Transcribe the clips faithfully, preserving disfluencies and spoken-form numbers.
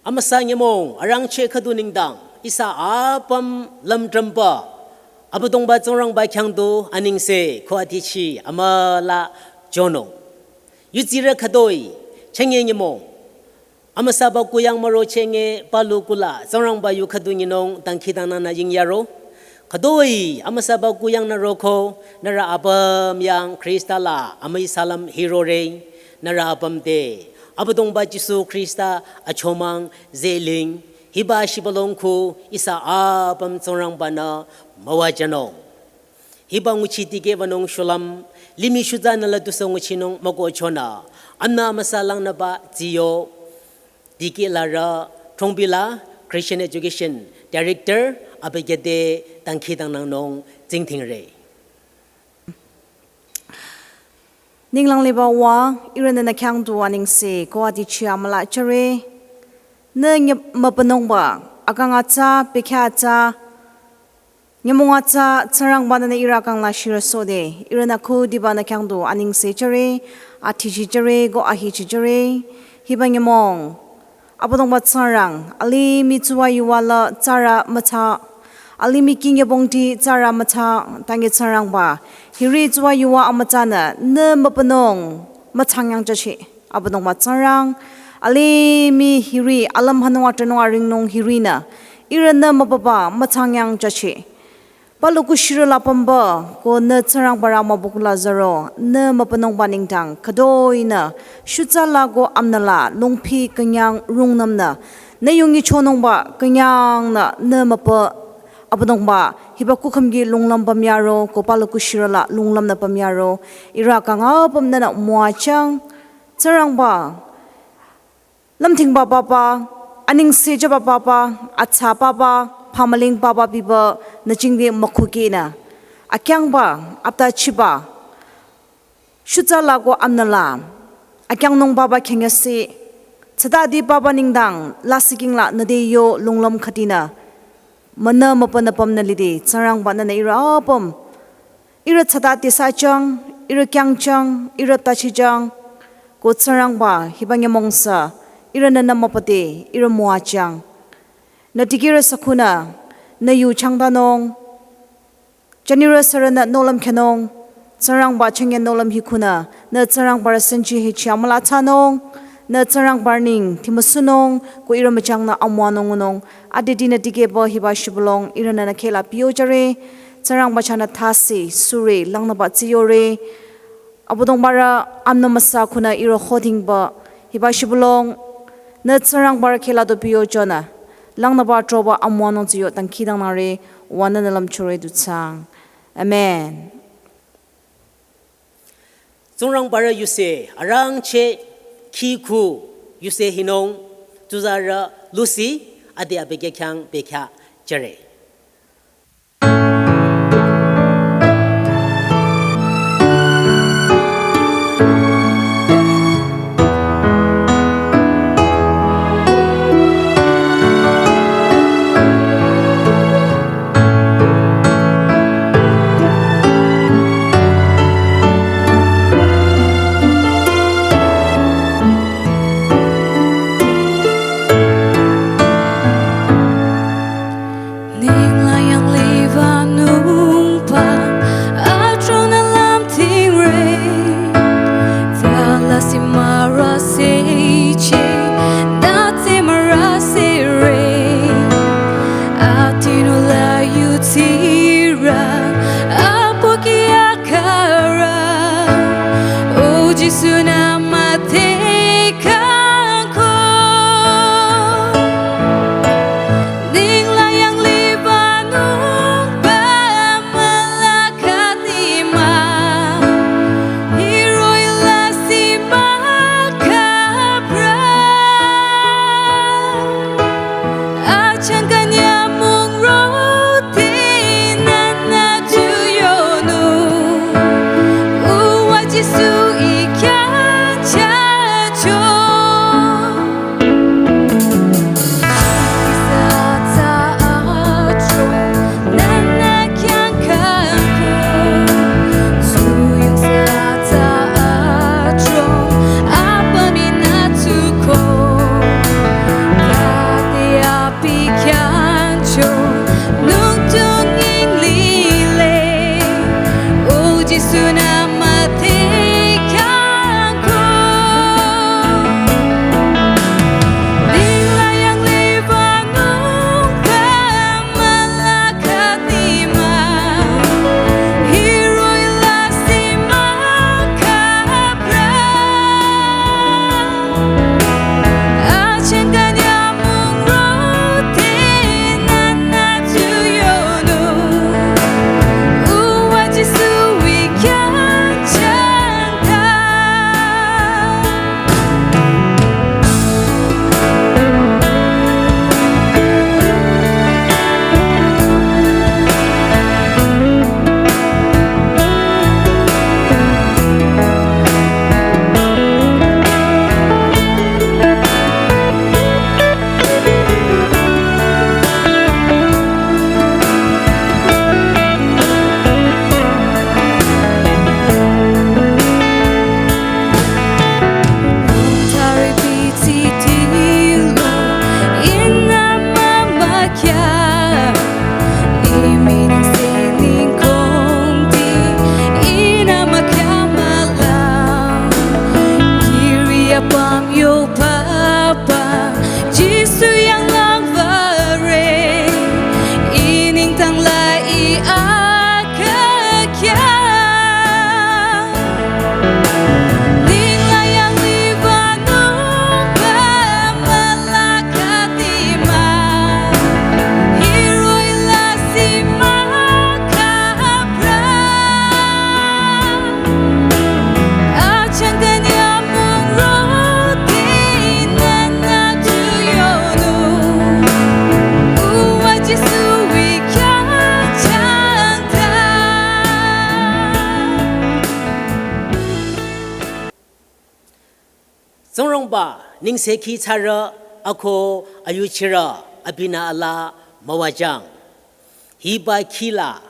Amüsa nyümong arangcheh khüdu nengdang ihsa apüm lümdrümba Abüdongba Tsingrangba khyang du anengse ko adichi amüla jünung. Yudsirü khütoi chünye nyümong amüsaba kuyang müro chünye palu kula Tsingrangba yu khüdu nyinung dangkhidangnangnü yingyaro. Khütoi amüsaba kuyang nü roko nührü apüm yang Khrista la amüi salam hirore. Nührü apüm te Abüdongba Jisu Khrista achomang zeling hiba shibülung khu ihsa apüm Tsingrangba-nü müwajünung. Hiba nguchi dikehbanung shulüm limih shutsa nü la tusü nguchinung mükohchonü amnü amüsa langnüba tsiyo dikehlarü Thongpila Christian Education Director abükyü te dangkhidangnangnung tsingdhingre. Ninglang liba Uwa, ihrünü nü khyang du anengse ko adichi amüla jüre. Nü nyü mübünungba akang atsa, bekhyah atsa, nyümong atsa, Tsingrangba-nü nü ihrü akang la shirüsode, ihrünü khudiba nü khyang du anengse jüre, athichi jüre ko ahichi jüre. Hiba nyümong Abüdongba Tsingrang, alimih tsuwa yuwa la tsarü mütsa, alimih kingyebongti tsarü mütsa, tangi Tsingrangba, hiri tsuwa yuwa amütsanü nü mübünung mütsangyang jüchi. Abüdongba Tsingrang, alimih hiri alüm hanung atranung aringnung hirinü ihrünü mübüba mütsangyang jüchi. Palu kushirü la pümba ko nü Tsingrangba rü mübükuh la zaro nü mübünungba nengdang khütoinü shutsa la ko amnü la lungpi künyang rungnümnü nü yungi chonungba künyangnü nü mübü Abüdongba hiba kukhümki lunglüm pümyaro ko palu kushirü la lunglümnü pümyaro ihrü akang apüm nünü müwajüng. Tsingrangba, lümdhingba papa, anengse jüba papa, atsa papa, phamüling papa biba nü jingdi mükhukinü akyangba, aptachiba shutsa la ko amnü la akyangnung papa khyünyüsi, tsatati papa nengdang lasih king la nü te yo lunglüm khütinü münü mübünü pümnü lide, Tsingrangba-nü nü ihrü apüm ihrü tsatati sachang, ihrü kyangjang, ihrü tachijang. Ko Tsingrangba, hiba nyümong sü ihrünü nü mübüde ihrü müwajüng. Nü dikehrü sü khunü nü yu changdanung, jünirü sürünü nohlüm khyünung. Tsingrangba, chünye nohlüm hi khunü nü Tsingrangba rü senji hichi amüla thsanung, nü Tsingrangba neng timüsunung ko ihrü müjangnü amüwanung ngunung. Adidinü dikehba hiba shibülung ihrünü nü khehla piyojüre. Tsingrangba chahnü thasi sure langnüba tsiyore. Abüdongba rü amnü müsa khunü ihrü khodingba hiba shibülung nü Tsingrangba rü khehla du piyojünü langnüba troba amüwanung tsiyo dangkhidangnangre. Wanü nü lümchore du thsaang. Amen. Tsingrangba rü yuse arangcheh khikhu yuse hinung tsuzarü Lucy ade abükyü khyang bekhyah jüre. Tsingrangba, nengsekhi tsarü, ako ayuchirü, abinü alaa müwajüng. Hiba khila,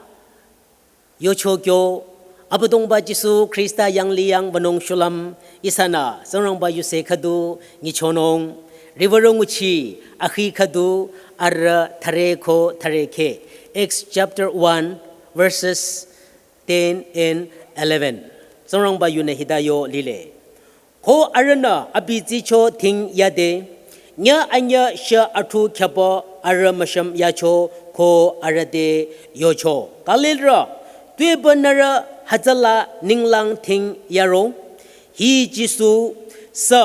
yocho kyo, Abüdongba Jisu Khrista yanglih yang wünung shulüm, ihsanü, Tsingrangba yuse khüdu, nyichonung, riwürü nguchi, akhi khüdu, arüh thüre ko thüre khe. Acts chapter one, verses ten and eleven. Tsingrangba yunü hita yo lile. Ko arühnü abi tsicho ting yade, nyüh anyüh shü athu khyapü arüh müshüm yacho ko arüh te yocho. Galilrü, tuepü nührü hütsüla ninglang ting yaro, hi Jisu sü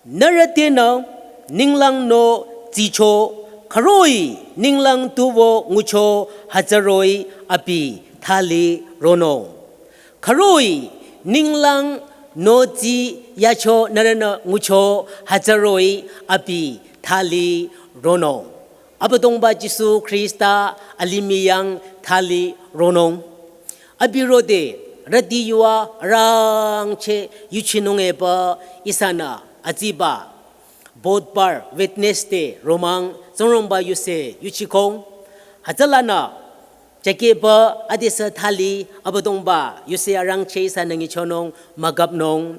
nührü tenü ninglang nü tsicho, khüroh-i ninglang tuwo ngucho hütsüroh-i abi thali ronung. Khüroh-i ninglang nü tsi yacho nührünü ngucho hütsüroh-i abi thali ronung. Abüdongba Jisu Khrista alimih yang thali ronung. Abi rode rüti yuva arangcheh yuchinung epü ihsanü atsiba Bodhbar Wednesday romang Tsingrangba yuse yuchikong. Hütsülanü jakehpü adesü thali Abüdongba yuse arangcheh ihsanü nyichonung müküpnung.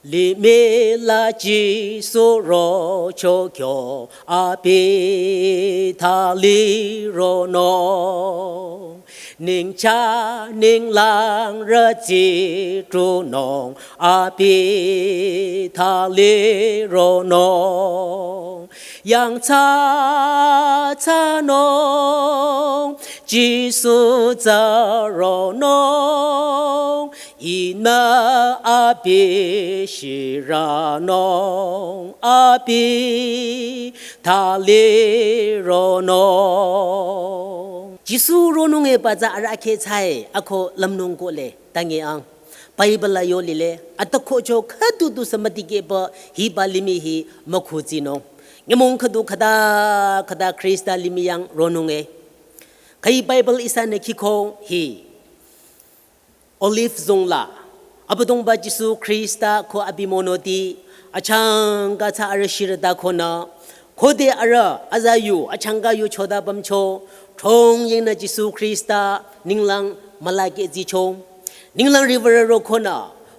Limih la Jisu rocho kyo abi thali ronung. Ningcha ninglang rü tsitrunung abi thali ronung. Yangthsa thsanung Jisu tsü ronung. Ihnü abi shiranung, abi thali ronung. Jisu ronung epü tsü arahkheh thsae, ako lümnung kohle, tangi ang. Bible la yo lile, atakhocho khüdu du sü mütikehpü hiba limih hi mükhutsinung. Nyümong khüdu khüta, khüta Khrista limih yang ronung e. Khüi Bible ihsanü khikong hi. Olive zong la, Abüdongba Jisu Khrista ko abi monoti, achangka tsü arüh shirüta konü, khode arüh aza yu, achangka yu choda pümcho, thongyingnü Jisu Khrista, ninglang mülakeh tsicho, ninglang riwürü ro konü,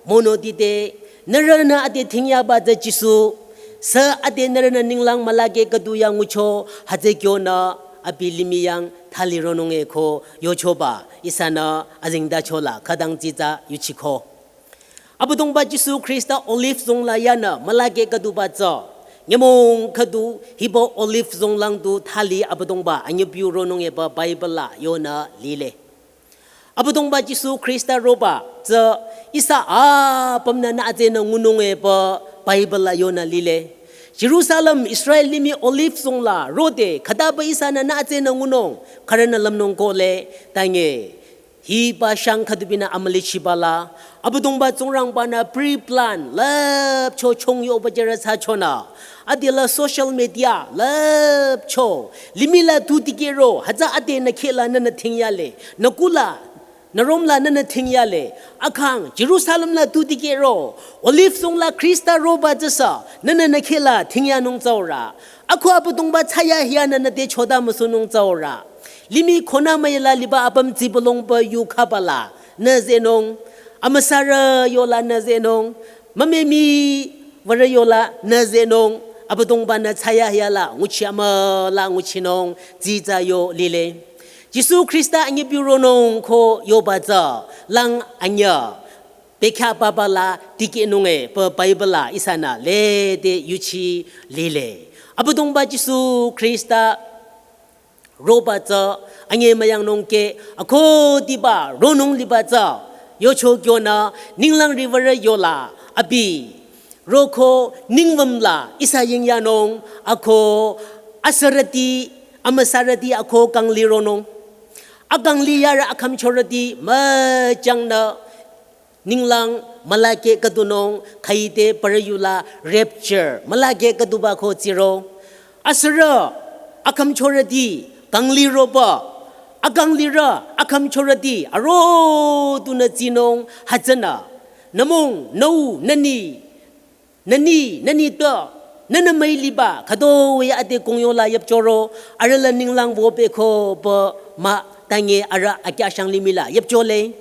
monoti te, nührünü ade ting yaba tsü Jisu, sü ade nührünü ninglang mülakeh khüdu ya ngucho, hütsü kyonü, abi limih yang, thali ronung e ko yochoba ihsanü azingdachola khütang tsitsa yuchiko. Abüdongba Jisu Khrista Olive zongla yanü mülake khüduba tsü, nyümong khüdu hiba Olive zonglang du thali Abüdongba anyüpiu ronung epü Bible la yonü lile. Abüdongba Jisu Khrista roba tsü ihsa apümnü nü atsenü ngunung epü Bible la yonü lile. Jerusalem Israel limih Olive zongla rode khütaba ihsanü nü atsenü ngunung khürünü lümnung kohle, tange hiba shang khüdubinü amülichiba la Abüdongba Tsingrangba-nü pre-plan lüpcho chongyoba jere thsachonü, adela social media lüpcho limih la tu dikehro hütsü adenü khehla nünü thingyale, nü kuh la, nü rom la nünü thingyale. Akhang Jerusalem la tu dikehro Olive zongla Khrista roba tsüsü nünü nü khehla thingyanung tsüorü, ako Abüdongba thsayahiya nünü te choda müsünung tsüorü, limih khonü müyela liba apüm tsibülongba yu khaba la nü zehnung, amüsarü yola nü zehnung, mümemi würü yola nü zehnung, Abüdongba-nü thsayahiya la nguchi amüla nguchinung tsitsa yo lile. Jisu Khrista anyüpiu ronung ko yoba tsü lang anyü bekhyah papa la dikehnung epü Bible la ihsanü lede yuchi lile. Abüdongba Jisu Khrista roba tsü anyemüyangnung ke, ako diba ronung liba tsü yocho kyonü ninglang riwürü yola abi roko ningwüm la ihsa yingyanung, ako asürüti, amüsarüti ako kangli ronung. Akangli yarü akhümchorüti müchangnü ninglang mülake khüdunung, khüite parü yula rapture mülake khüduba ko tsiro. Asürü akhümchorüti kangli roba, akanglirü akhümchorüti aro tunü tsinung hütsünü, nümung, nüu, nüni, nüni, nüni tü, nünü müi liba khütoi ade kongyola yüpchoro, arüh la ninglang wüpü ko pü mah, tange arüh akyashang limih la yüpchole.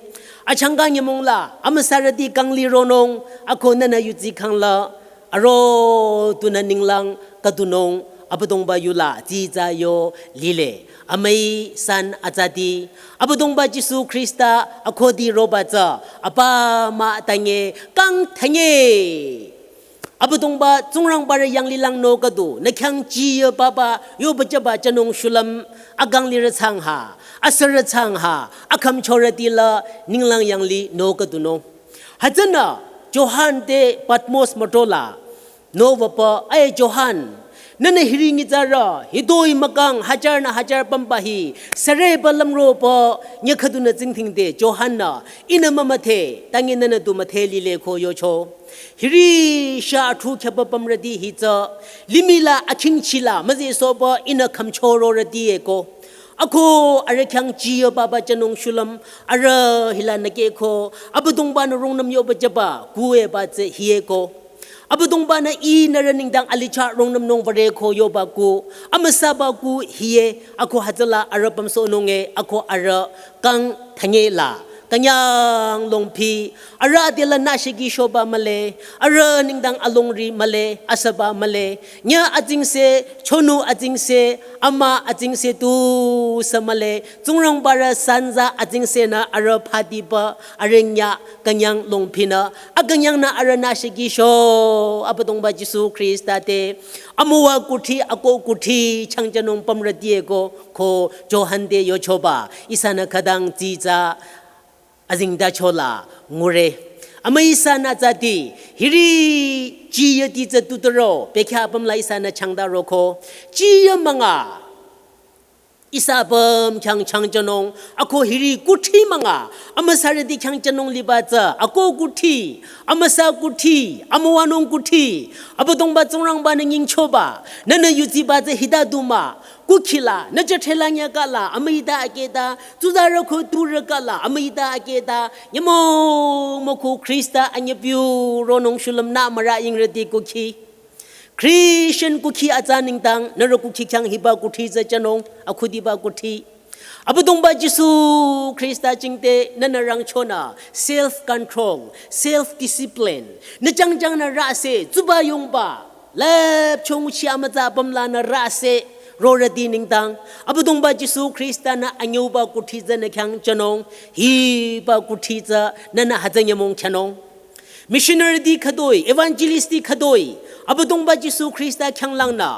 Achangka nyümong la amüsarüti kangli ronung, ako nünü yudsi khangla aro tunü ninglang khüdunung Abüdongba yula tsitsa yo lile. Amüi san atsati, Abüdongba Jisu Khrista akhudi roba tsü apa mah tange kang thanye Abüdongba Tsingrangbarü yanglilang no khüdu nü khyang chiye papa yoba jüba jünung shulüm, akanglirü thsang ha, asürü thsang ha, akhümchorüti la ninglang yangli no khüdunung. Hütsünü Johan te Patmos mütola no wüpü, ai Johan, nünü hiri nyitsarü hitoi mükang hajar nü hajar pümba hi süre pü lümro pü nyüh khüdunü tsingdhingde Johan-nü, ihnü mümüdhe, tange nünü du müdhe lile ko yocho. Hiri sha athu khyaba pümrüti hi tsü limih la akhingchi la müzehsohba ihnü khümchororüti eko. Ako arüh khyang chiye papa jünung shulüm, arüh hila nükehko Abüdongba-nü rungnüm yoba jüba kuh eba tsü hi eko. Abüdongba-nü ihnü arüh nengdang alicha rungnümnung würe ko yoba kuh, amüsaba kuh hi e. Ako hütsüla arüh pümsohnung e, ako arüh kang thanye la künyang longphi, arüh adela nüshiki shoba mühle, arüh nengdang alongri mühle, asüba mühle, nyüh atsingse, chonu atsingse, ama atsingse tusü mühle, Tsingrangbarü sanza atsingsenü arüh phatiba arüh nyüh künyang longphinü, akünyangnü arüh nüshiki sho. Abüdongba Jisu Khrista te amüwa kuthsi, ako kuthsi changjünung pümrüti eko ko Johan te yochoba ihsanü khütang tsitsa azengtachola ngure. Amüi san atsati, hiri chiyüti tsü tuturo, bekhyah apüm la ihsanü changdaroko. Chiyü münga ihsa apüm khyang changjünung, ako hiri kuthsi münga amüsarüti khyang jünung liba tsü, ako kuthsi, amüsa kuthsi, amüwanung kuthsi, Abüdongba Tsingrangba-nü nyingchoba, nünü yuziba tsü hita du mah, kukhi la, nü jüthela nyüka la, amüita aketa, tsuzarü ko turüka la, amüita aketa, nyümong müku Khrista anyüpiu ronung shulüm nü mürü yingrüti kukhi. Christian kukhi atsa nengdang, nührü kukhi khyang hiba kuthsi tsü jünung, akhudiba kuthsi. Abüdongba Jisu Khrista jingte nünü rangchonü self control, self discipline. Nü jangjangnü rase, tsuba yongba, lüpcho nguchi amütsa apüm lanü rase, rorüti nengdang, Abüdongba Jisu Khrista-nü anyüuba kuthsi tsü nü khyang jünung, hiba kuthsi tsü nünü hütsü nyümong jünung. Missionary ti khütoi, evangelist ti khütoi, Abüdongba Jisu Khrista khyanglangnü,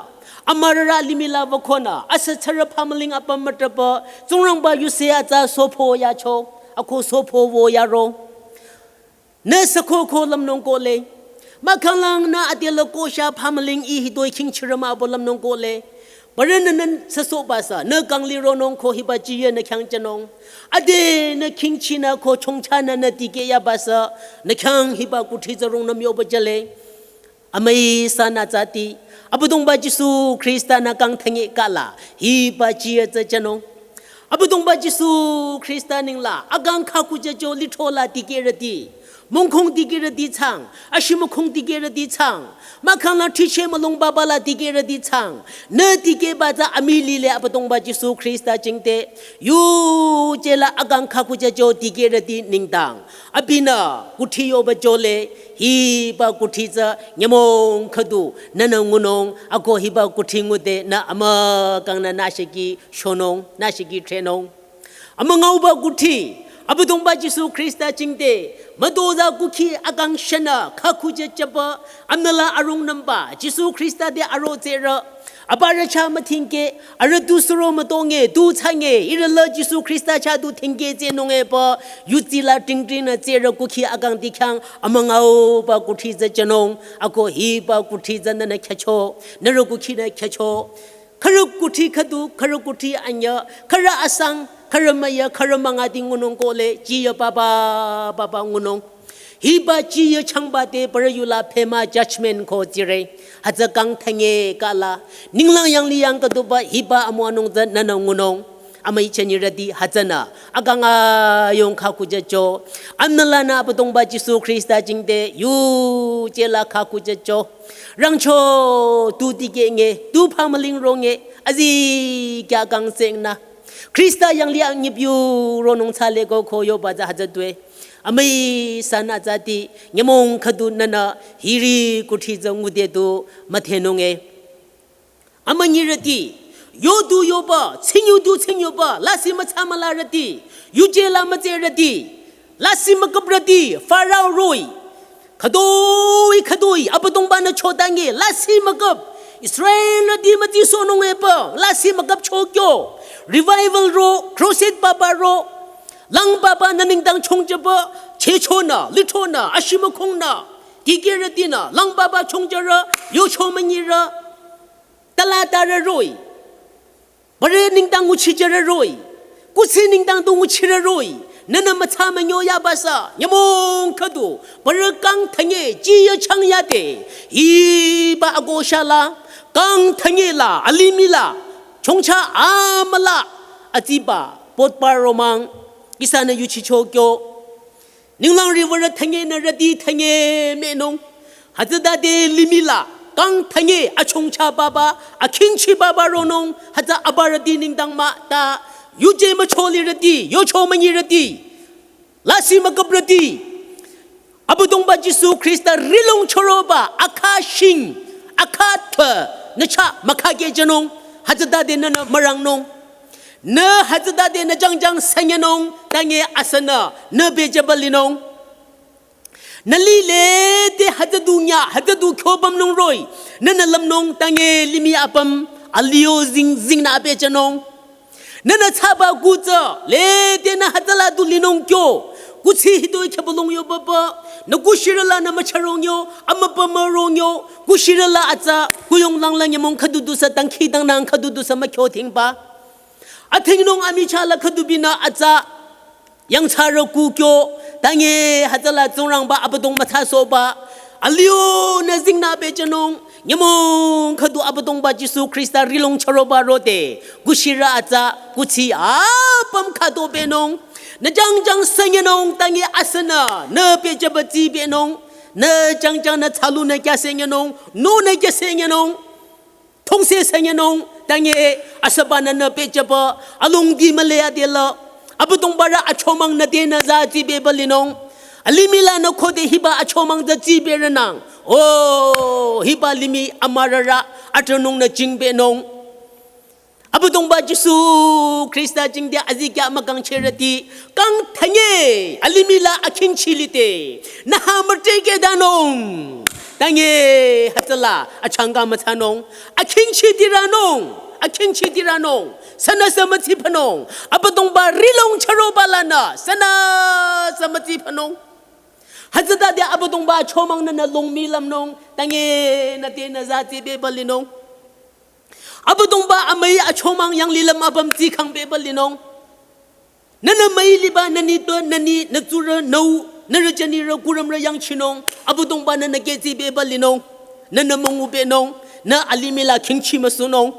amürarü limih la wükonü, asü tsürü phamüling apüm mütrüpü, Tsingrangba yuse atsa sopo yacho, ako sopo wo yaro. Nü sükoko lümnung kohle. Mahkhanglangnü adelü kosha phamüling ih hitoi khingchirü mah pü lümnung kohle. Parünü nü süsohba sü, nü kangli ronung ko hiba jiyü nü khyang jünung. Ade nü khingchinü ko chongchanü nü dikeh yaba sü, nü khyang hiba kuthsi tsü rungnüm yoba jüle. Amüi sanü tsati, Abüdongba Jisu Khrista-nü kang thanye kahla, hiba jiyü tsü jünung. Abüdongba Jisu Khrista nengla, akang khakujücho lithro la dikehrüti, mongkhong dikehrüti chang, ashimükhong dikehrüti chang, mahkhangla thiche mülung baba la dikehrüti chang, nü dikehba tsü amii lile Abüdongba Jisu Khrista jingte, yuje la akang khakujücho dikehrüti nengdang. Abinü kuthsi yoba jüle, hiba kuthsi tsü nyümong khüdu nünü ngunung, ako hiba kuthsi ngude nü amükangnü nü shiki shonung, nü shiki threnung. Amüngauba kuthsi, Abüdongba Jisu Khrista jingte, mütozah kukhi akang shanü, khakujüchaba, amnüla arungnümba, Jisu Khrista te aro tsürü, aparü chah müthingkeh, arüh tu suro mütonge, tu change, ihrü la Jisu Khrista chah tu thingkeh tsünung epü, yudsi la tingtingnü tsürü kukhi akang ti khyang, amüngauba kuthsi tsü jünung, ako hiba kuthsi tsü nünü khyücho, nührü kukhinü khyücho. Khürü kuthsi khüdu, khürü kuthsi anyüh, khürü asang, khürü müyü, khürü müngati ngunung kohle, jiyü baba, baba ngunung. Hiba jiyü changba te parü yula pema judgment ko jire. Hütsü kang thanye kahla. Ninglang yanglih yang khüduba hiba amüwanung tsü nünü ngunung. Amüi jünirüti hütsünü. Akang ayong khakujücho. Amnülanü Abüdongba Jisu Khrista jingte yuje la khakujücho. Rangcho tu dikeh nge, tu phamüling ronge, azikyah kang tsengnü. Khrista yanglih anyip yu ronung tsale ko ko yoba tsü hütsü tue. Amüi sanü tsati, nyümong khüdu nünü, hiri kuthsi tsü ngude tu müthenung e. Amünyirüti, yo du yoba, tsingyu du tsingyoba, lasih mütsa mülarüti, yuje la mütsürüti, lasih müküprüti, Farao roh-i. Khütoi, khütoi, Abüdongba-nü chotange, lasih müküp. Israelrüti mütsisohnung epü, lasih müküpcho kyo. Revival ro, crusade baba ro. Lang baba nü nengdang chongjüba, chehchonü, lithronü, ashimükhongnü. Dikehrütinü, lang baba chongjürü, yocho münyirü. Tala tarü roh-i. Parü nengdang nguchijürü roh-i. Kuthsi nengdang du nguchirü roh-i. Nünü mütsa münyo yaba sü. Nyümong khüdu. Parü kang thanye jiyü chang yade. Hiba ago shala. Kang thanye la. Alimih la. Chongcha amüla. Atsiba. Potpa romang. Ihsanü yuchicho kyo. Ninglang riwürü thanye nü rüti thanye mehnung. Hütsütade limih la, kang thanye achongcha baba, akhingchi baba ronung, hütsü aparüti nengdang mah ta, yuje mücho lirüti, yocho münyirüti, lasih müküprüti. Abüdongba Jisu Khrista rihlong chüroba, akha shing, akha thü, nü chah mükhakeh jünung, hütsütade nünü mürangnung. Nü hütsütade nü jangjang sünyenung, tange asünü, nü bejüba linung. Nü lile te hütsü du nya, hütsü du kyo pümnung roh-i. Nünü lümnung tange limih apüm, alio zing, zingnü abejünung. Nünü thsaba kutsü, le te nü hütsüla du linung kyo. Kuthsi hitoi khyübülung yo baba. Nü kushirü lanü mücharong yo, amüpa mürong yo. Kushirü la atsa, kuyong langla nyümong khüdu du sü, dangkhidangnang khüdu du sü mükyo thingba. Athingnung amichah la khüdu binü atsa. Yangthsarü kukyo, tange hütsüla Tsingrangba Abüdongba thsasohba, alio nü zingnü bejünung, nyümong khüdu Abüdongba Jisu Khrista rihlong chüroba rode, kushirü atsa, kuthsi apüm khüdu benung, nü jangjang sünyenung, tange asünü, nü bejüba tsi benung, nü jangjang nü thsalu nü kya sünyenung, no nü kya sünyenung. Thongse sünyenung, tange asüba nü nü bejüba, alongdi müle adela. Abüdongbarü achomang nü te nü za tsibeba linung. Alimih la nü khode hiba achomang za tsiberünang. O, hiba limih amürarü, atronung nü jingbenung. Abüdongba Jisu Khrista jingte azikya mükangcherüti, kang thanye, alimih la akhingchi lide, nüha mütrekehdanung. Tanye, hütsüla, achangka müthsanung, akhingchi diranung, akhingchi diranung, sünüsü mütsiphanung, Abüdongba rihlong chüroba lanü, sünüsü mütsiphanung. Hütsütade Abüdongba achomang nünü longmi lümnung, tanye nüte nüza tsibeba linung. Abüdongba amüi achomang yanglilüm apüm tsikhang beba linung. Nünü müi liba nüni to nüni nütsurü nüu, nürü jünirü kurümrü yangchinung, Abüdongba nünü keh tsibeba linung. Nünü müngubenung, nü alimih la khingchi müsunung.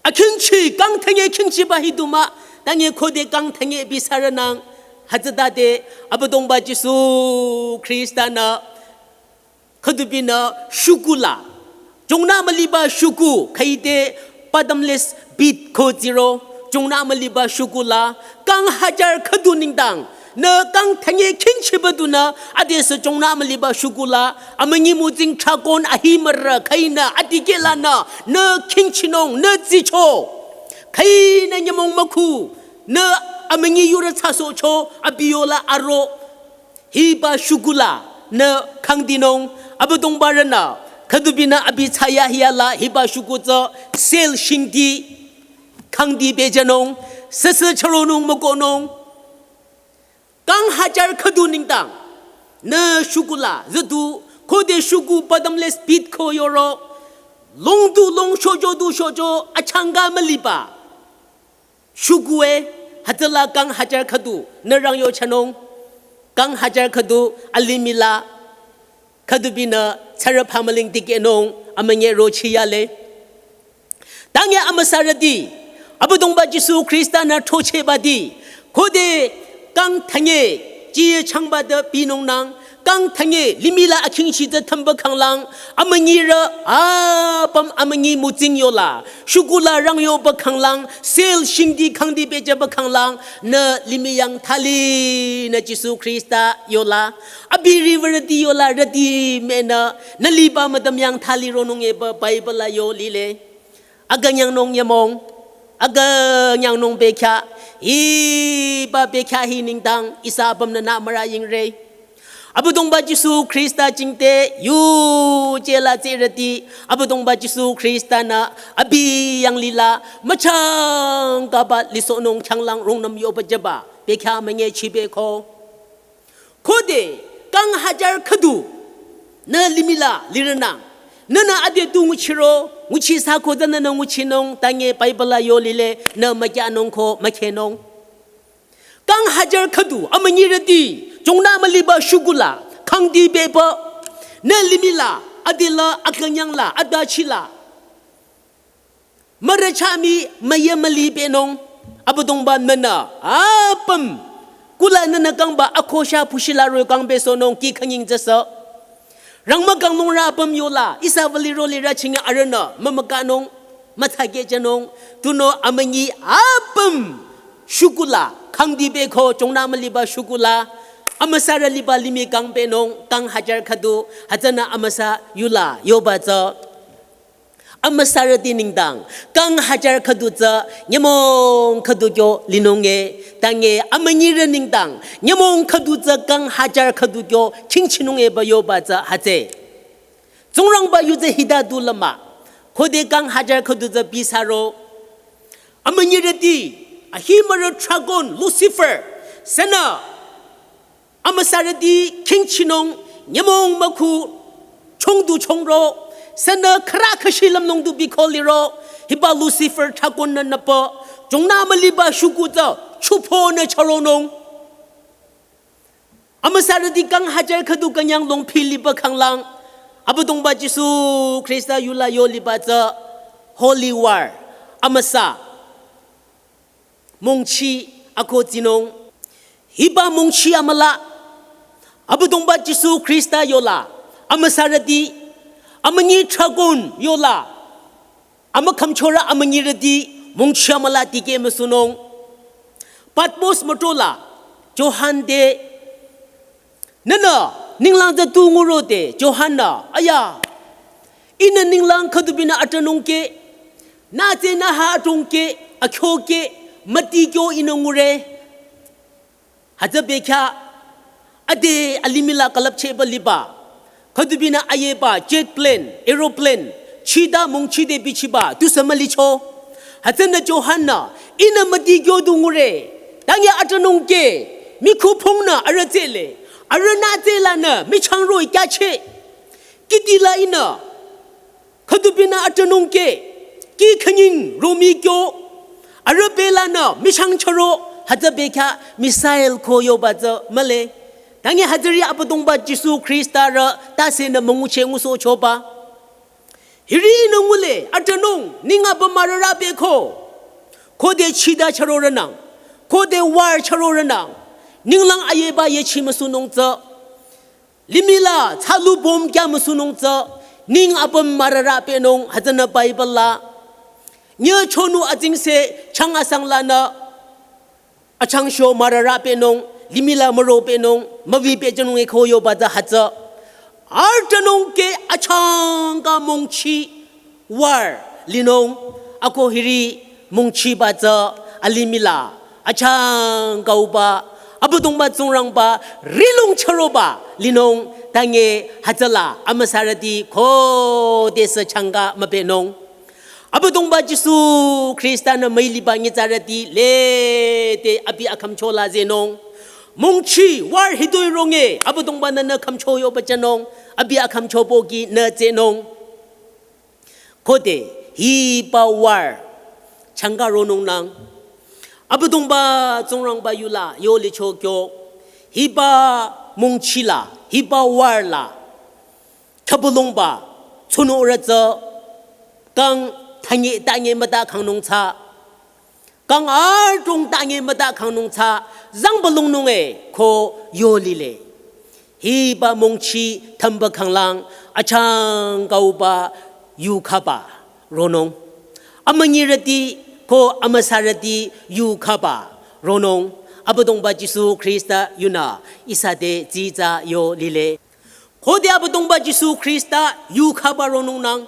Akhingchi, kang thanye khingchiba hi du mah, tanye khode kang thanye bisarünang, hütsütade, Abüdongba Jisu Khrista nü, khüdubinü shükuh la, chongnü müliba shükuh, khüide bottomless pit ko tsiro, chongnü müliba shükuh la, kang hajar khüdu nengdang, nü kang thanye khingchiba dunü, adesü chongnü müliba shükuh la, amünyi mütsing thrakon ahi mürü khüinü, adikeh lanü, nü khingchinung, nü tsicho, khüinü nyümong mükhu, nü amünyi yurü thsasohcho, abi yola aro, hiba shükuh la, nü khangdinung, Abüdongba rünü, khüdubinü abi thsayahiya la, hiba shükuh tsü, sel shingdi, khangdi bejünung, süsü chüronung mükohnung. Kang hajar khüdu nengdang, nü shükuh la, züdu, khode shükuh bottomless pit ko yoro, longdu long shojo du shojo, achangka müliba. Shükuh e, hütsüla kang hajar khüdu, nü rang yochonung, kang hajar khüdu, alimih la, khüdubinü, tsarü phamüling dikehnung, amünyi rochiyale. Tanye amüsarüti, Abüdongba Jisu Khrista nü throchehbati, khode kang thanye, jiye changba de binungnang, kang thanye, limih la akhingchi de thümba khanglang, amünyirü, apüm amünyi mütsing yola, shükuh la rang yoba khanglang, sel shingdi khangdi bejüba khanglang, nü limih yang thali, nü Jisu Khrista yola, abi riwürüti yola, rüti menü, nü liba müdüm yang thali ronung eba Bible la yo lile. Akünyangnung nyümong, akünyangnung bekhyah, hiba bekhyah hi nengdang, ihsa apüm nünü mürü yingre. Abüdongba Jisu Khrista jingte, yuje la tsirüti, Abüdongba Jisu Khrista nü, abi yanglih la, müchangkaba lisohnung changlang rungnüm yoba jüba, bekhyah münye chibeko. Khode, kang hajar khüdu, nü limih la, lirünang. Nünü ade tu nguchiro, nguchi sako de nünü nguchinung, tanye Bible la yo lile, nü mükyanung ko mükhenung. Kang hajar khüdu, amünyirüti, chongnü müliba shükuh la, khangdi beba, nü limih la, ade la, akünyang la, adachi la. Mürü chami müye müli benung, Abüdongba nünü, apüm, kula nünü kangba akhosha pushila roi kang besohnung ki khanying jüsü. Rang mükangnung rü apüm yola, ihsa vali roli rü chingi arünü, mümükanung, müthakehjünung, tunüo amünyi apüm, shükuh la, khangdi beko, chongnü müliba shükuh la, amüsarü liba limih kang benung, kang hajar khüdu, hütsünü amüsa yula, yoba tsü. Amüsarüti nengdang, kang hajar khüdu tsü, nyümong khüdu kyo linung e, tanye amünyirü nengdang, nyümong khüdu tsü, kang hajar khüdu kyo, khingchinung eba yoba tsü hütsü. Tsingrangba yu tsü hita du lama, khode kang hajar khüdu tsü bisaro. Amünyirüti, ahi mürü dragon, Lucifer, sünü, amüsarüti khingchinung nyümong mükhu chongdu chongro, sünü khürü khüshi lümnung du biko liro, hiba Lucifer dragon nü nüpü, chongnü müliba shükuh tsü, chüpho nü chüronung. Amüsarüti kang hajar khüdu künyang longphi liba khanglang, Abüdongba Jisu Khrista yula yo liba tsü, Holy War, amüsa. Mongchi ako tsinung. Hiba mongchi amüla. Abüdongba Jisu Khrista yola. Amüsarüti. Amünyi dragon yola. Amükhümchorü amünyirüti. Mongchi amüla tikeh müsunung. Patmos mütola. Johan te. Nünü, ninglang tsü tu ngurode. Johan nü. Aya. Ihnü ninglang khüdubinü atranung ke. Nütsü nü ha adrongkeh, akhyokeh, mütikyo ihnü ngure. Hütsü bekhyah, ade alimih la külüpchehba liba. Khüdubinü ayeba, jet plane, aeroplane, chida mongchide bichiba, tusü mülicho. Hütsünü Johan-nü, ihnü mütikyo du ngure. Tangi atranungkeh, mikhu phongnü arüh tsele. Arüh nütsü lanü, michang roh-i kyache. Kihdi la ihnü, khüdubinü atranungkeh, kih khünying romikyo, arüh belanü, michang chüro, hütsü bekhyah, missile ko yoba tsü mühle. Tangi hütsüri Abüdongba Jisu Khrista-rü, tase nü müngucheh ngusohchoba. Hiri ihnü ngule, atranung, ning apüm mürürü beko. Khode chida chüro rünang, khode war chüro rünang, ninglang ayeba yechi müsunung tsü. Limih la, thsalu bomb kya müsunung tsü, ning apüm mürürü pehnung, hütsünü Bible la. Nyüh chonu atsingse, chang asang lanü, achang sho mürürü pehnung, limih la müro pehnung, müvi pehjünung eko yoba tsü hütsü. Atranungkeh achangka mongchi, war linung, ako hiri mongchiba tsü alimih la, achangka uba, Abüdongba Tsingrangba, rihlong chüroba, linung, tangi hütsüla, amüsarüti, khodesü changka müpehnung. Abüdongba Jisu Khrista-nü müiliba nyitsarüti, lede abi akhümcho la zehnung. Mongchi, war hitoi ronge, Abüdongba-nü nü khümcho yoba jünung, abi akhümcho pohki nü tsehnung. Khode, hiba war, changka ronungnang. Abüdongba Tsingrangba yula, yo licho kyo. Hiba mongchi la, hiba war la. Khübülungba, tsunü urü tsü, kang tangi tangi müta khangnung tsü. Kang adrong tangi müta khangnung tsü, zangbülungnung e, ko yo lile. Hiba mongchi thümba khanglang, achangka uba yukhaba ronung. Amünyirüti ko amüsarüti yukhaba ronung. Abüdongba Jisu Khrista yunü ihsa te tsitsa yo lile. Khode Abüdongba Jisu Khrista yukhaba ronungnang.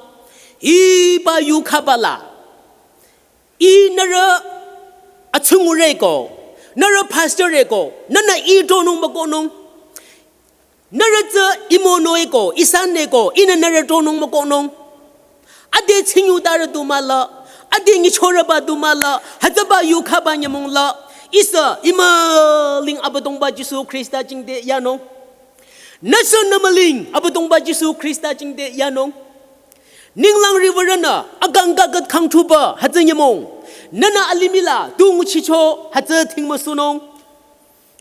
Hiba yukhaba la. Ih nührü atsungurü ko, nührü pastor e ko, nünü ih tronung mükohnung. Nührü tsü imono e ko, ihsa ne ko, ihnü nührü tronung mükohnung. Ade tsingyutarü du mahla, ade nyichorüba du mahla, hütsüba yukhaba nyümong la, ihsa imüling Abüdongba Jisu Khrista jingte yanung. Nüsü nü müling Abüdongba Jisu Khrista jingte yanung. Ninglang riwürünü, akang kakat khangthuba, hütsü nyümong. Nünü alimih la, tu nguchicho, hütsü thing müsunung.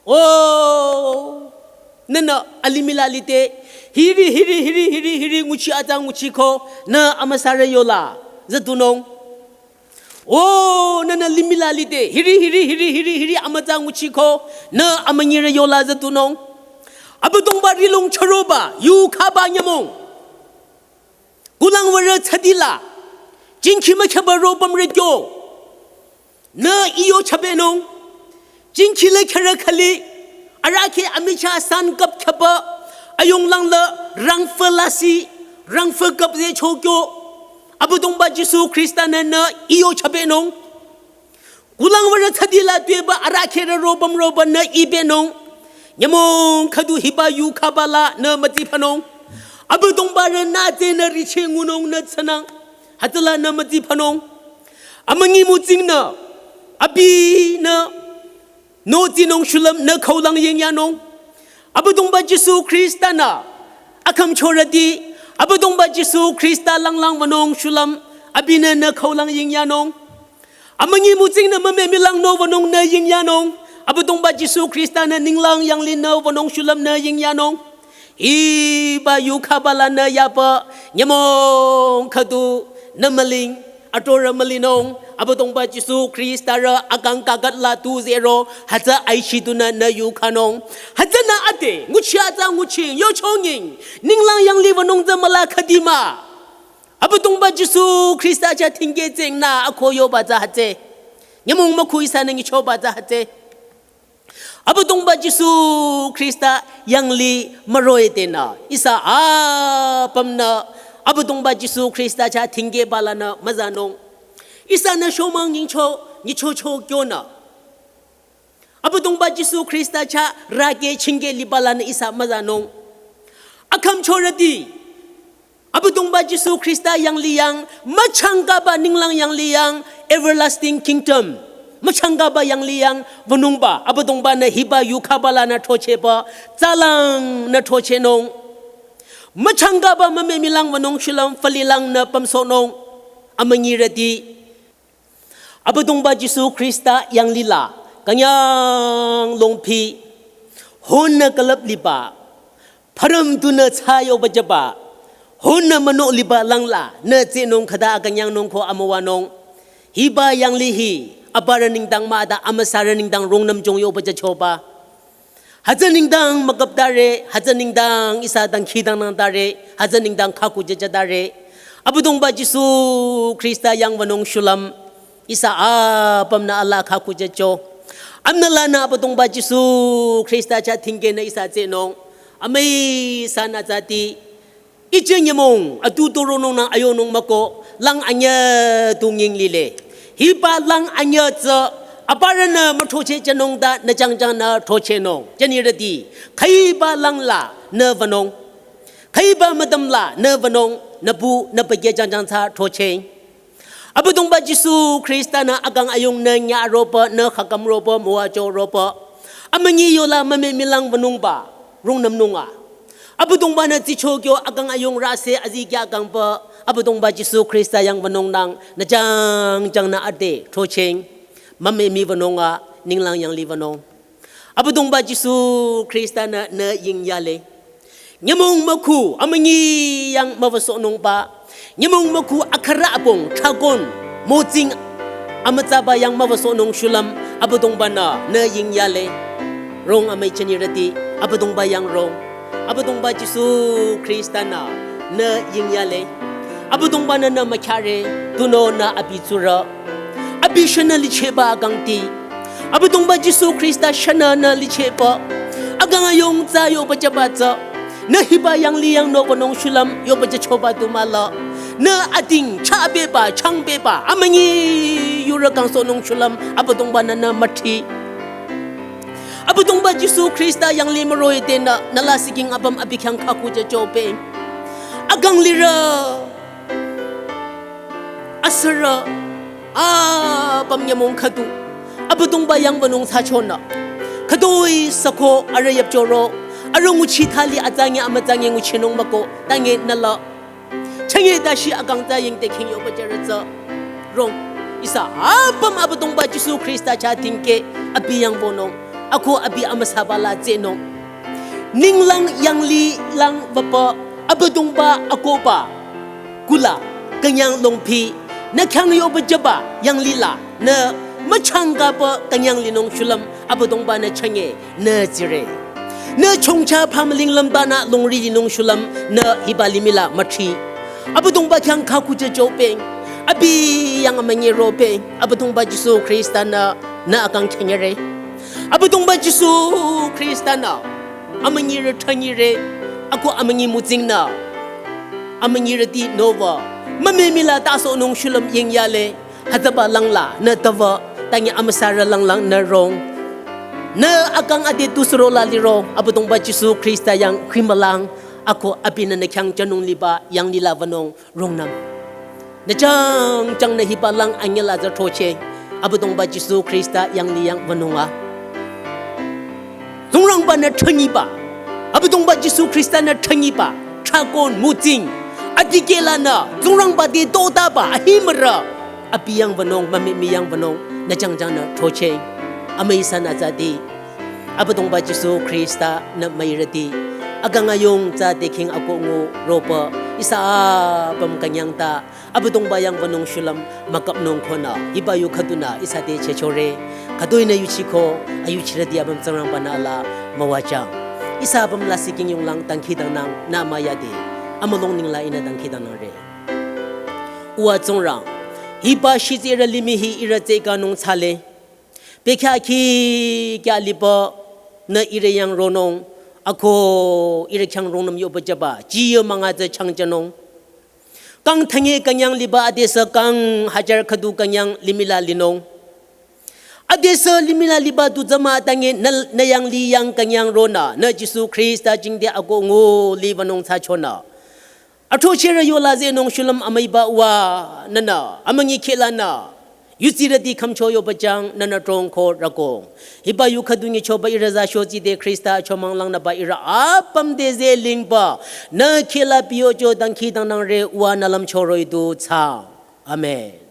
O, nünü alimih la lide, hiri, hiri, hiri, hiri, hiri, nguchi atsa nguchiko, nü amüsarü yola, züdunung. O, nünü limih la lide, hiri, hiri, hiri, hiri, hiri, amütsa nguchiko, nü amünyirü yola züdunung. Abüdongba rihlong chüroba, yukhaba nyümong. Kulang würü tsüdila, jingkhi mükhaba ro pümrü kyo. Nü iyo chabenung, jingkhi le khere khali, arahkheh amichah san kap khaba, ayunglang la rangfü lasih, rangfü kap zehcho kyo. Abüdongba Jisu Khrista-nü nü iyo chabenung. Kulang würü tsüdila tueba arahkheh rü ro pümroba nü ibenung. Nyümong khüdu hiba yukhaba la nü mütiphanung. Abüdongba rü nütsü nü richeh ngunung nü tsünang. Hütsüla nü mütiphanung. Amünyi mütsingnü, abinü, nü tsinung shulüm nü khaulang yingyanung. Abüdongba Jisu Khrista-nü, akhümchorüti, Abüdongba Jisu Khrista langlang wünung shulüm, abinü nü khaulang yingyanung. Amünyi mütsingnü mümemilang nü wünung nü yingyanung. Abüdongba Jisu Khrista-nü ninglang yanglih nü wünung shulüm nü yingyanung. Hiba yukhaba la nü yaba, nyümong khüdu, nü müling, atorü mülinung, Abüdongba Jisu Khrista rü akang kakat la tu zehro, hütsü aishi tunü nü yukhanung. Hütsünü ade, nguchi atsa nguchi, yo chonging, ninglang yanglih wünung tsü müla khüdi mah. Abüdongba Jisu Khrista chah thingkeh tsengnü akho yoba tsü hütsü. Nyümong mükhu ihsanü nyichoba tsü hütsü. Abüdongba Jisu Khrista yanglih müroh-i tenü, ihsa apümnü Abüdongba Jisu Khrista chah thingkehba lanü müzanung. Ihsanü shomang nyingcho, nyichocho kyonü. Abüdongba Jisu Khrista chah rake chingke liba lanü ihsa müzanung. Akhümchorüti. Abüdongba Jisu Khrista yanglih yang, müchangkaba ninglang yanglih yang, everlasting kingdom. Müchangkaba yanglih yang, wünungba, Abüdongbanü hiba yukhaba lanü throchehba, tsalangnü throchehnung. Müchangkaba mümemilang wünung shulüm falilangnü pümsohnung. Amünyirüti. Abüdongba Jisu Khrista yanglih la, künyang longpi, honü külüp liba, pharüm tunü tsayoba jüba, honü mano liba langla, nü tsehnung khüta akünyangnung ko amüwanung. Hiba yanglih hi, aparü nengdang mah ta amüsarü nengdang rungnüm jong yoba jüchoba. Hütsü nengdang müküptare, hütsü nengdang ihsa dangkhidangnangtare, hütsü nengdang khakujüjütare. Abüdongba Jisu Khrista yang wünung shulüm, ihsa apümnü alaa khakujücho. Amnü lanü Abüdongba Jisu Khrista chah tingkenü ihsa tsehnung. Amüi sanü tsati. Iche nyümong, atu toronung nü ayonung müko, lang anyü tu nying lile. Hiba lang anyü tsü, aparünü müthrocheh jünung ta, nü jangjang nü throchehnung. Jünirüti, khüiba langla, nü wünung. Khüiba müdüm la, nü wünung, nü bu, nü peke jangjang tsü throcheh. Abüdongba Jisu Khrista nü akang ayung nü nya roba, nü khakam roba, müwacho roba. Amünyi yola mümemilang wünungba, rungnümnunga. Abüdongbanü tsicho kyo akang ayung rase azikyah kangba, Abüdongba Jisu Khrista yang wünungnang, nü jangjang nü ade, throcheh. Mümemi wünunga, ninglang yanglih wünung. Abüdongba Jisu Khrista nü, nü yingyale. Nyümong mükhu, amünyi yang müwüsohnungba. Nyümong mükhu akhürü apong, thrakon, mütsing, amütsaba yang müwüsohnung shulüm, Abüdongbanü, nü yingyale. Rong amüi jünirüti, Abüdongba yang rong. Abüdongba Jisu Khrista nü, nü yingyale. Abüdongbanü nü mükyare, tunüo nü abi tsurü. Abi shünü lichehba akangti. Abüdongba Jisu Khrista shünü nü lichehba. Akang ayung tsü yoba jüba tsü. Nü hiba yanglih yang nü wünung shulüm yoba jüchoba tu müla. Nü ating chah beba, chang beba, amünyi yurü kangsohnung shulüm, Abüdongbanü nü müthi. Abüdongba Jisu Khrista yanglih müroh-i tenü, nü lasih king apüm abi khyang khakujüchope. Akang lirü, asürü, apüm nyümong khüdu. Abüdongba yang wünung thsachonü. Khütoi sako arüh yüpchoro. Arüh nguchi thali atsangi amütsangi nguchinung müko. Tangi nüla. Chünye dashi akang ta yingte king yoba jürü tsü. Rong. Ihsa apüm Abüdongba Jisu Khrista chah tingke abi yang wünung. Ako abi amüsaba la tsehnung. Ninglang yanglih lang wüpü Abüdongba akohba. Kula, künyang longpi, nü khyang yoba jüba yanglih la, nü müchangkaba künyang linung shulüm, Abüdongbanü chünye, nü tsire. Nü chongcha phamüling lümbanü longri linung shulüm, nü hiba limih la müthi. Abüdongba khyang khakujüchope, abi yang amünyi rope, Abüdongba Jisu Khrista nü, nü akang künyangre. Abüdongba Jisu Khrista nü, amünyirü thünyire, ako amünyi mütsingnü. Amünyirüti nüwü, mümemila tasohnung shulüm yingyale, hütsüba langla, nü tawü, tangi amüsarü langlang nü rong. Nü akang ade tu suro la liro, Abüdongba Jisu Khrista yang khimülang, ako abinü nü khyang jünung liba yanglih la wünung rungnüm. Nü jangjang nü hiba lang anyüla tsü throcheh, Abüdongba Jisu Khrista yanglih yang wünunga. Tsingrangba nü thünyiba, Abüdongba Jisu Khrista nü thünyiba, thrakon mütsing, adikehlanü, Tsingrangba te totaba, ahimürü, abi yang wünung, mümemi yang wünung, nü jangjang nü throcheh, amüi sanü tsati, Abüdongba Jisu Khrista nü müirüti, akang ayung tsü te king akoh ngu roba, ihsa apüm künyang ta, Abüdongba yang wünung shulüm müküpnung konü, hiba yu khüdunü ihsa te chehchore. Khüdu ihnü yuchiko, ayuchirüti apüm Tsingrangbanü ala müwajüng. Ihsa apüm lasih king yonglang dangkhidangnang nü müyade. Amülung ningla ihnü dangkhidangnangre. Uwa Tsingrang, hiba shitsarü limih hi ihrü tsehkanung thsale. Bekhyah khi kya liba nü ihrü yang ronung, ako ihrü khyang rungnüm yoba jüba, jiyo münga tsü changjünung. Kang thanye künyang liba adesü kang hajar khüdu künyang limih la linung. Adesü limih la liba du tsü mütange nü, nü yanglih yang künyang ronü, nü Jisu Khrista jingte akoh ngu libanung thsachonü. Athrocherü yola zehnung shulüm amüiba uwa nünü, amünyi khehlanü. Yutsirüti khümcho yoba jang nünü trong ko rükong. Hiba yu khüdu nyichoba ihrü za shotsi te Khrista achomang langnüba ihrü apüm te zeh lingba. Nü khehla piyocho dangkhidangnangre uwa nü lümcho roh-i du thsa. Amen.